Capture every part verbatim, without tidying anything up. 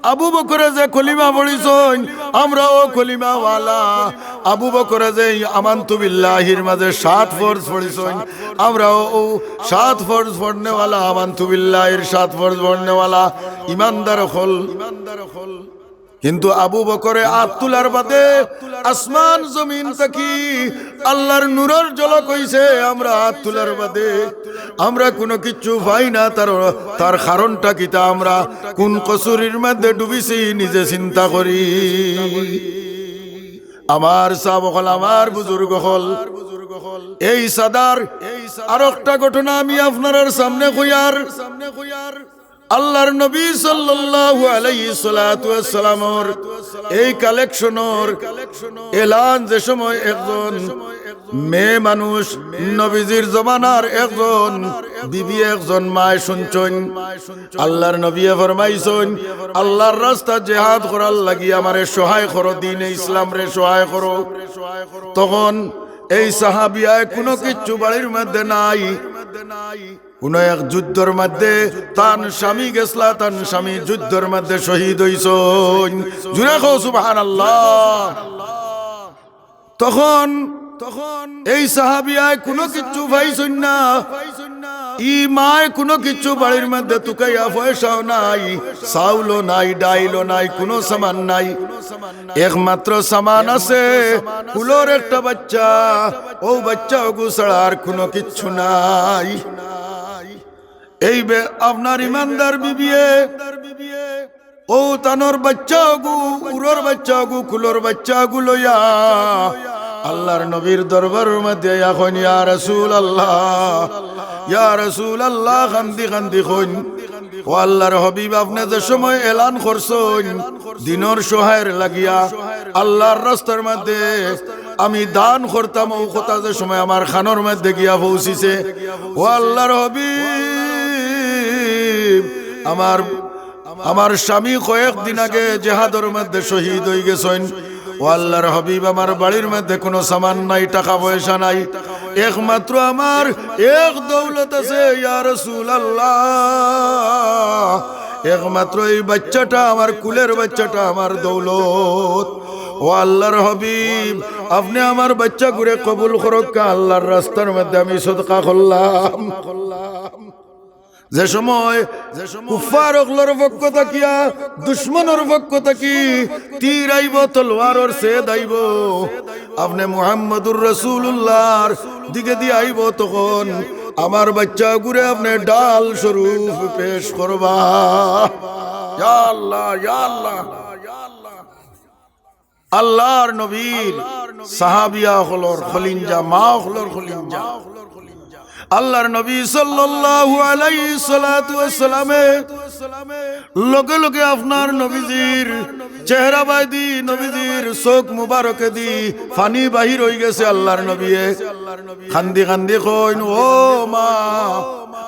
আবু বকরে যে কলিমা পড়ছইন, আমরাও কলিমাওয়ালা। আবু বকরে যে আমানতু বিল্লাহির মাঝে সাত ফরজ পড়ছইন, আমরাও অউ সাত ফরজ পড়নেওয়ালা, আমানতু বিল্লাহির সাত ফরজ পড়নেওয়ালা ইমানদার অকল। কিন্তু আবু বকরে আত তুলার বাদে আসমান জমিন থাকি আল্লার নূরর ঝলক অইছে। আমরা আত তুলার বাদে আমরা কুনু কিচ্ছু পাই না। তার, তার কারণটা কিতা? আমরা কুন কসুরির মধ্যে ডুবিছি, নিজে চিন্তা করি। আমার সাব অকল, আমার বুজুর্গ অকল, এই সাদার আরোকটা ঘটনা আমি আপনারার সামনে কইয়ার। আল্লার নবী সাল্লাল্লাহু আলাইহিস সালাতু ওয়াস সালামর এই কালেকশনর এলান যে সময় একজন মেয়ে মানুষ, নবীজির জমানার একজন বিবি, একজন মায় শুনছইন, আল্লার নবীয়ে ফরমাইছইন, "আল্লার রাস্তাত জেহাদ করার লাগি আমারে সহায় করো, দ্বীনে ইসলামরে সহায় করো।" তখন এই সাহাবিয়ায় কুনু কিচ্ছু বাড়ির মধ্যে নাই, কুনু এক যুদ্ধর মধ্যে তান স্বামী গেছলা, তান স্বামী যুদ্ধর মধ্যে শহীদ অইছইন। জুরে কও সুবহানাল্লাহ। তখন, তখন এই সাহাবিয়ায় কুনু কিচ্ছু পাইছইন না। ই মায় কুনু কিচ্ছু বাড়ির মধ্যে তুকাইয়া, পয়সাও নাই, চাউলও নাই, ডাইলও নাই, কুনু সামান নাই। একমাত্র সামান আছে কুলর একটা বাইচ্চা, অউ বাইচ্চা অগু ছাড়া আর কুনু কিচ্ছু নাই। এই বে-, আপনার ইমানদার বিবিয়ে অউ তানর বাইচ্চা অগু, উরর বাইচ্চা অগু, কুলর বাইচ্চা অগু লইয়া আল্লার নবীর দরবারর মধ্যে আইয়া কইন, "ইয়া রাসুলাল্লাহ, ইয়া রাসুলাল্লাহ", কান্দি কান্দি কইন, "ও আল্লার হাবিব, আপনে যে সময় এলান করছইন দ্বীনর সহায়র লাগিয়া আল্লার রাস্তার মধ্যে আমি দান করতাম, অউ কথা যে সময় আমার কানর মধ্যে গিয়া পৌঁছিছে, ও আল্লার হাবিব, আমার, আমার স্বামী কয়েকদিন আগে জেহাদর মধ্যে শহীদ অইগেছইন। ও আল্লার হাবিব, আমার বাড়ির মধ্যে কুনু সামান নাই, টাকা পয়সা নাই, একমাত্র আমার এক দৌলত আছে, ইয়া রাসুলাল্লাহ, একমাত্র এই বাইচ্চাটা, আমার কুলর বাইচ্চাটা আমার দৌলত। ও আল্লার হাবিব, আপনে আমার বাইচ্চাগুরে কবুল করউক্কা, আল্লার রাস্তার মধ্যে আমি সদকা করলাম।" যে সময়, যে সময় কুফফার অকলর পক্ষ থাকিয়া, দুশমনর পক্ষ থাকি তীর আইবো, তলোয়ারর ছেদ আইবো, আপনে মুহাম্মাদুর রাসুলুল্লাহর দিকেদি আইবো, তখন আমার বাইচ্চাগুরে আপনে ঢাল স্বরূপ পেশ করবা। ইয়া আল্লাহ, ইয়া আল্লাহ। আল্লার নবীর সাহাবিয়া অকলর কলিঞ্জা, মা অকলর কলিঞ্জা। আল্লার নবী সাল্লাল্লাহু আলাইহিস সালাতু ওয়াস সালামে লগে লগে আপনার নবীজির চেহারা বায়দি, নবীজির চউখ মুবারকেদি পানি বাহির অইগেছে। আল্লার নবীয়ে কান্দি কান্দি কইন, "ও মা,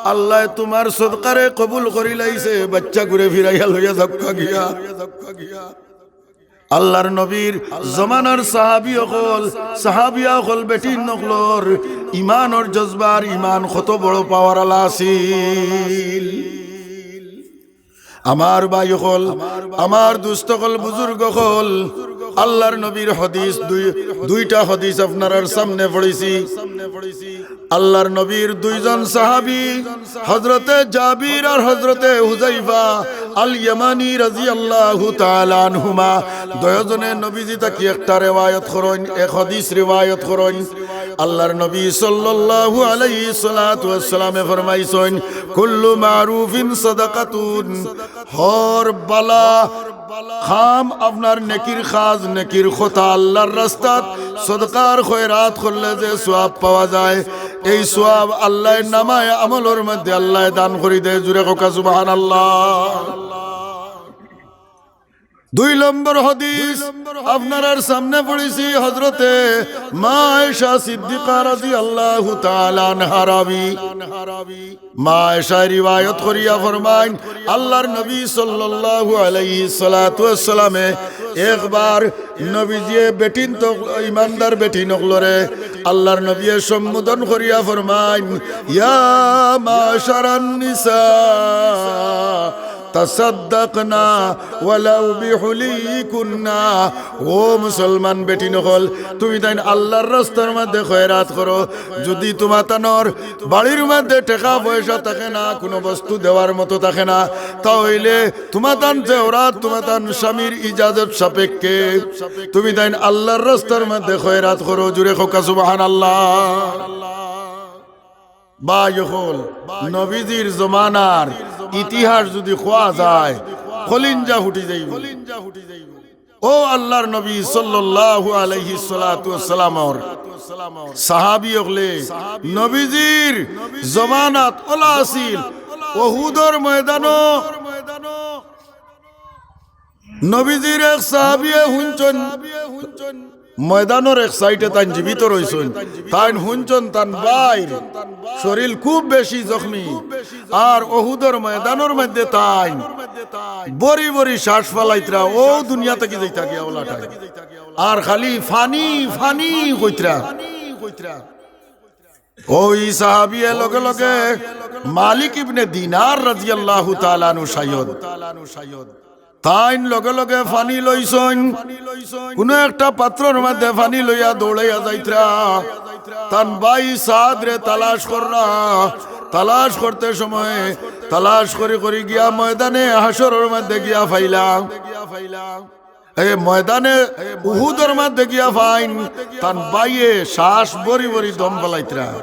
আল্লায় তুমার সদকারে কবুল করিলাইছে, বাইচ্চাগুরে ফিরাইয়া লইয়া যাউক্কা গিয়া।" আল্লার নবীর জমানার সাহাবি অকল, সাহাবিয়া অকল, বেটিন অকলর ইমানর জজবার, ইমান কত বড় পাওয়ার আলা আছিল। আমার ভাই অকল, আমার দুস্ত অকল, বুজুর্গ অকল, আল্লার নবীর হাদিস দুই, দুইটা হাদিস আপনারার সামনে পড়ছি। আল্লার নবীর দুইজন সাহাবি, হযরতে জাবির আর হযরতে হুযায়ফা আল ইয়ামানি রাদিয়াল্লাহু তাআলা আনহুমা, দুইজনে নবীজি থাকি একটা রেওয়ায়ত করইন, এক হাদিস রেওয়ায়ত করইন। আল্লার নবী সাল্লাল্লাহু আলাইহি সালাতু ওয়াস সালামে ফরমাইছইন, "কুল্লু মারুফিন সাদাকাতুন", হর বালা কাম, আপনার নেকির কাজ, নেকির কথা, আল্লার রাস্তাত সদকার খয়রাত করলে যে সওয়াব পাওয়া যায়, এই সওয়াব আল্লায় নামায়ে আমলর মধ্যে আল্লায় দান করি দেয়। জুরে কউক্কা সুবহানাল্লাহ। দুই নম্বর হাদিস আপনারার সামনে পড়ছি, হযরতে মা আয়েশা সিদ্দিকা রাদিয়াল্লাহু তাআলা আনহা রাবি। মা আয়েশায় রিওয়ায়ত করিয়া ফরমাইন, আল্লার নবী সাল্লাল্লাহু আলাইহি সালাতু ওয়াস সালামে একবার নবীজিয়ে বেটিন তো, ইমানদার বেটিন অকলরে আল্লার নবীয়ে সম্বোধন করিয়া ফরমাইন, "ইয়া মাশারান নিসা, তাসাদ্দাকনা ওয়ালাউ বিহুলি কুন্না। ও মুসলমান বেটিন অকল, তুমি তাইন আল্লার রাস্তার মধ্যে খয়রাত করো। যুদি তুমাতানর বাড়ির মধ্যে টেকা পয়সা থাকে না, কুনু বস্তু দেওয়ার মতো থাকে না, তা অইলে তুমাতান যে অরাত তুমাতান স্বামীর ইজাজত সাপেক্ষে তুমি তাইন আল্লার রাস্তার মধ্যে খয়রাত করো। জুরে কউক্কা সুবহানাল্লাহ। ভাই অকল, নবীজির জমানার ইতিহাস যুদি কওয়া যায়, কলিঞ্জা ফুটি যাইবো। ও আল্লার নবী সাল্লাল্লাহু আলাইহিস সালাতু ওয়াস সালামর সাহাবী অকলে, নবীজির জমানাত অলা আছিল, উহুদর ময়দানো নবীজির এক সাহাবিয়ে হুনছইন, ময়দানর এক সাইডে তাইন জীবিত রইছইন। তাইন হুনছইন তান ভাইর শরীল খুব বেশি জখমি, আর উহুদর ময়দানর মধ্যে তাইন বড়ি বড়ি শ্বাস ফালাইতরা, অউ দুনিয়া থাকি যাইতা গিয়া অলা টাইম। আর খালি ফানি, ফানি কইতরা। অউ সাহাবিয়ে লগে লগে মালিক ইবনে দিনার রাদিয়াল্লাহু তাআলা আনহু শায়দ, তাইন লগে লগে ফানি লইছইন। কুনু একটা পাত্রর মধ্যে ফানি লইয়া দৌড়াইয়া যাইতরা। তান ভাই সাদরে তালাশ কররা। তালাশ করতে সময় তালাশ করি করি গিয়া ময়দানে হাশরর মধ্যে গিয়া পাইলা। এ ময়দানে উহুদর মধ্যে গিয়া পাইন, তান ভাইয়ে শ্বাস বড়ি বড়ি দম ফালাইতরা।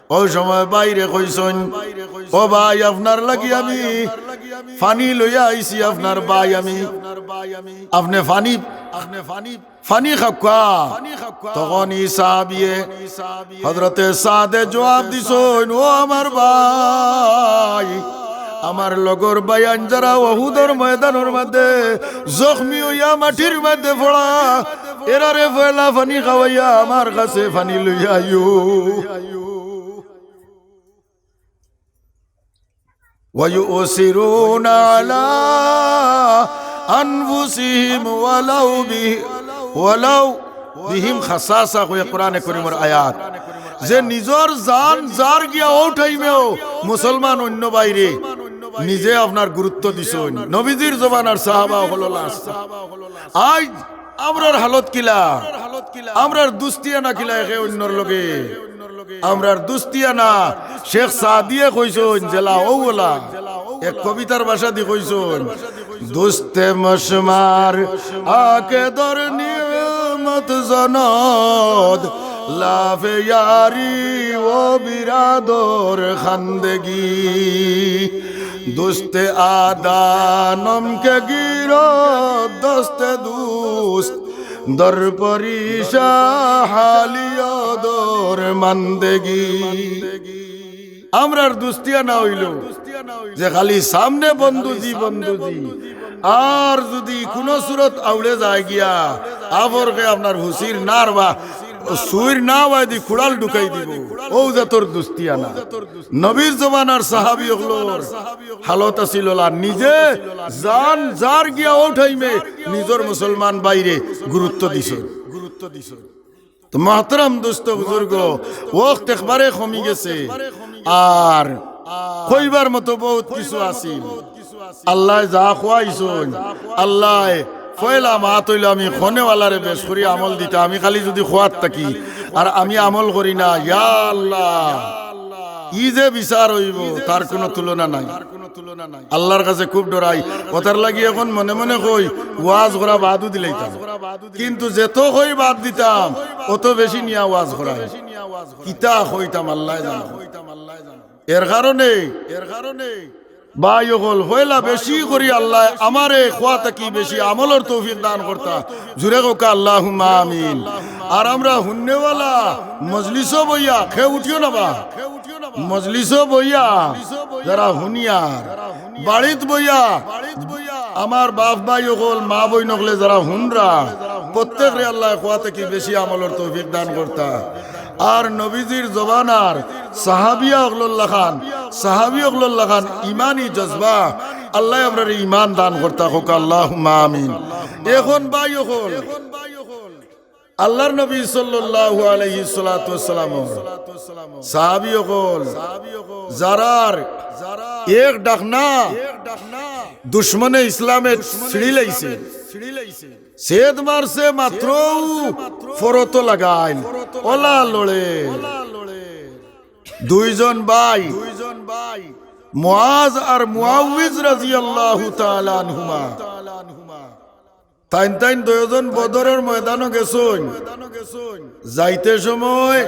অউ সময় ভাইরে কইছইন, "ও ভাই, আপনার লাগি আমি ফানি লইয়া আইছি, আপনার ভাই আমি, আপনে ফানি, ফানি খাউক্কা।" তখন ই সাহাবিয়ে হযরতে সাদে জুয়াব দিছইন, "ও আমার ভাই, আমার লগর ভাইয়াইন যারা উহুদর ময়দানর মধ্যে জখমি অইয়া মাটির মধ্যে পড়া, এরারে পয়লা ফানি খাওয়াইয়া আমার কাছে ফানি লইয়া আইও।" ويؤثرون على أنفسهم ولو به ولو بهم خصاصة কইয়া কোরআনে করিমর আয়াত, যে নিজর জান যার গিয়া অউ টাইমেও মুসলমান অইন্য ভাইরে নিজে আপনার গুরুত্ব দিছইন। নবীজির জমানার সাহাবা অকল অলা আছলা। আইজ আমরার হালত কিলা? আমরার দুস্তিয়ানা কিলা একে অইন্যর লগে? আমরার দুস্তিয়ানা শেখ সাদিয়ে কইছইন যেলা অউ অলা, এক কবিতার ভাষাদি কইছইন, "দুস্তে মশমার আকে দর নিয়মত জনদ, লাফে ইয়ারি ও বিরাদর খান্দগি।" دوست آدانم که گیرد دست دوست، در پریشان حالی و درماندگی। আমরার দুস্তিয়ানা অইলো যে খালি সামনে বন্ধুজি, বন্ধুজি, আর যুদি কুনু সুরত আউড়ে যায় গিয়া, আফরকে আপনার হুসির নার বা সুইর না বায়দি কুড়াল ঢুকাই দিবো, অউ জাতর দুস্তিয়ানা। নবীর জমানার সাহাবী অকলর হালত আছিল অলা, নিজে জান যার গিয়া অউ টাইমে নিজর মুসলমান ভাইরে গুরুত্ব দিছইন। তো মহতরম দোস্ত বুজুর্গ, ওয়াক্ত একবারে কমি গেছে, আর কইবার মতো বউত কিছু আছিল। আল্লায় যা খুয়াইছইন, আল্লায় পয়লা মাত অইলো আমি কনেওয়ালারে বেশ করি আমল দিতা, আমি খালি যুদি খুয়াত থাকি আর আমি আমল করি না, ইয়া আল্লাহ, ই যে বিচার অইবো, তার কুনু তুলনা নাই। আল্লার কাছে খুব ডরাই, অতার লাগি এখন মনে মনে কই, ওয়াজ করা বাদউ দিলাইতাম, কিন্তু যেত কই বাদ দিতাম, অত বেশি নিয়া ওয়াজ করাই। কিতা কইতাম আল্লায় জানইন। এর কারণে, এর কারণে ভাই অকল, পয়লা বেশি করি আল্লায় আমারে খুয়া থাকি বেশি আমলর তৌফিক দান করতা। জুরে কউক্কা আল্লাহুম্মা আমিন। আর আমরা হুননেওয়ালা, মজলিসো বইয়া, কেউ উঠিও না বা, মজলিসো বইয়া যারা হুনিয়ার, বাড়িত বইয়া আমার বাফ ভাই অকল, মা বইন অকলে যারা হুনরা, প্রত্যেকরে আল্লায় খুয়া থাকি বেশি আমলর তৌফিক দান করতা। আর নবীজির জমানার সাহাবিয়া অকলর লাখান, সাহাবী অকলর লাখান ইমানি জজবা, আল্লায় আমরারে ইমান দান করতা, কউক্কা আল্লাহুম্মা আমিন। এখন ভাই অকল, আল্লার নবী সাল্লাল্লাহু আলাইহিস সালাতু ওয়াস সালামর সাহাবী অকল, যারার এক ডাকনা দুশমনে ইসলামে ছিড়িলাইছে। ছেদ মারছে মাত্রউ ফরতো লাগাইল, অলা লড়ে। দুইজন ভাই, মুআজ আর মুআউইজ রাদিয়াল্লাহু তাআলা আনহুমা, তাইন তাইন দুইজন বদরর ময়দানো গেছইন। যাইতে সময়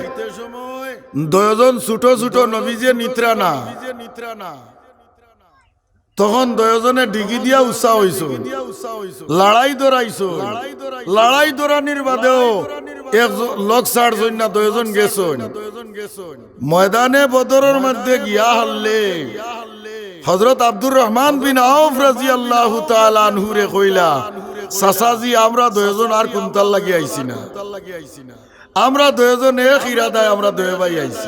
দুইজন ছোট ছোট নবীজিয়ে নিত্রা না। তখন দুইজনে ডিগি দিয়া উষা অইছইন, লড়াই দরাইছইন। লড়াই দরানির বাদেও এক জ-, লগ ছাড়ছইন না, দুইজন গেছইন। ময়দানে বদরর মধ্যে গিয়া হারলে হযরত আব্দুর রহমান বিন আউফ রাদিয়াল্লাহু তাআলা আনহুরে কইলা, "চাচাজি, আমরা দুইজন আর কুন্তার লাগি আইছি না, আমরা দুইজন এক ইরাদায় আমরা দুই ভাই আইছি।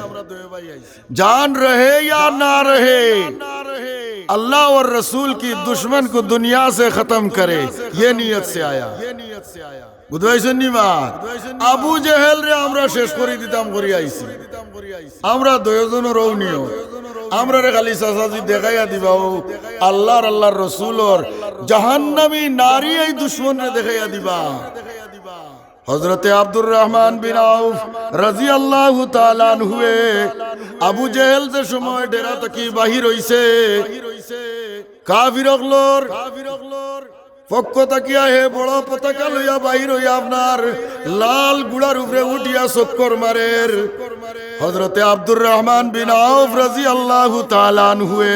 জান রহে ইয়া না রহে, আল্লাহ অর রসুল কি দুশমন কো দুনিয়া সে খতম করে, ইয়ে নিয়ত সে আয়া।" বুঝাইছইন নি বা? আবু জেহেলরে আমরা শেষ করি দিতাম করি আইছি। আমরা দুইজনর অউ নিয়ত। আমরারে খালি চাচাজি দেখাইয়া দিবা, অউ আল্লাহর, আল্লাহর রসুলর জাহান্নামী নারী এই দুশমনরে দেখাইয়া দিবা। হযরতে আব্দুর রহমান বিন আউফ রাদিয়াল্লাহু তাআলা আনহুয়ে আবু জেহেল যে সময় ডেরা থাকি বাহির অইছে, কাফির অকলর পক্ষ থাকিয়া হে বড় পতাকা লইয়া বাহির অইয়া আপনার লাল ঘুড়ার উপরে উঠিয়া চক্কর মারের। হযরতে আব্দুর রহমান বিন আউফ রাদিয়াল্লাহু তাআলা আনহুয়ে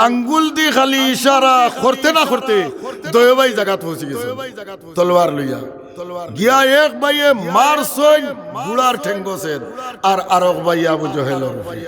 আঙ্গুল দি খালি ইশারা করতে না করতে দুই ভাই জাগাত পৌঁছি গেছে, তলোয়ার লইয়া। গিয়া এক ভাইয়ে মারছইন ঘুড়ার ঠেঙ্গো ছেদ, আর আরক ভাইয়ে আবু জেহেলর উপরে।